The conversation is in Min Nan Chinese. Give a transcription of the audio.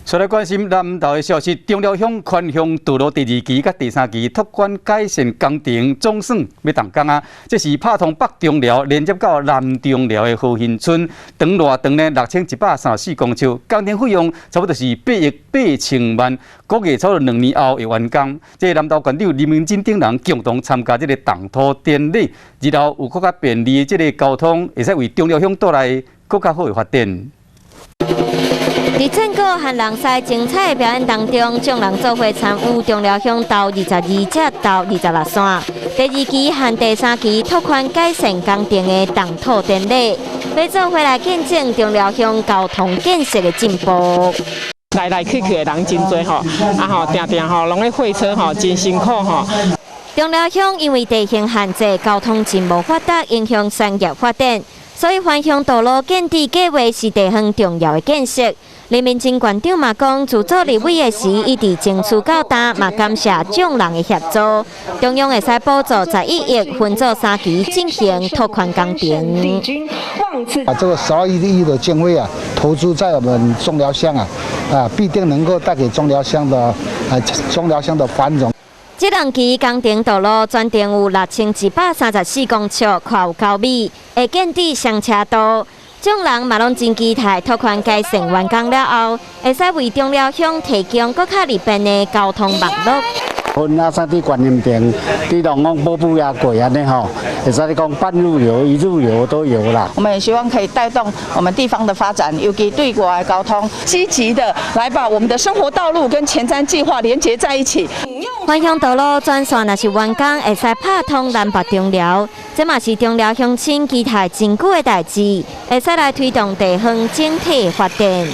再來關心南投的消息，中寮鄉環鄉道路第二期佮第三期拓寬改善工程總算欲動工啊！這是拍通北中寮連接到南中寮的和興村，長偌長呢？6134公尺，工程費用差不多是8億8千萬，估計差不多2年後會完工。這個南投縣長林明珍等人共同參加這個動土典禮，日後有閣較便利的這個交通，會使為中寮鄉帶來閣較好的發展。佇戰鼓和人獅精彩的表演當中，眾人做伙參與中寮鄉頭22到26線第二期和第三期拓寬改善工程的動土典禮，欲做伙來見證中寮鄉交通建設的進步。來來去去的人真濟吼，啊吼，定定吼，攏咧貨車吼，真辛苦吼。中寮鄉因為地形限制，交通真無發達，影響產業發展，所以環鄉道路建置計畫是地方重要的建設。林明珍縣長嘛講，自做立委的時，一直爭取到今，嘛感謝眾人的協助。中央會使補助11億，分做三期進行拓寬工程。把這個12億的經費啊，投資在我們中寮鄉啊，啊，必定能夠帶給中寮鄉的啊，中寮鄉的繁榮。這兩期工程道路全長有6134公尺，寬有9米，會建置雙車道。眾人嘛攏真期待拓寬改善完工了後，會使為中寮鄉提供閣較利便的交通網路。阮阿說佇觀音亭，佇龍宮瀑布也過按呢吼，會使你講半日遊、一日遊都有啦。我們也希望可以帶動我們地方的發展，尤其對外交通，積極的來把我們的生活道路跟前瞻計劃連結在一起。環鄉道路全線若是完工，會使拍通南北中寮，這嘛是中寮鄉親期待真久的代誌，會使來推動地方整體發展。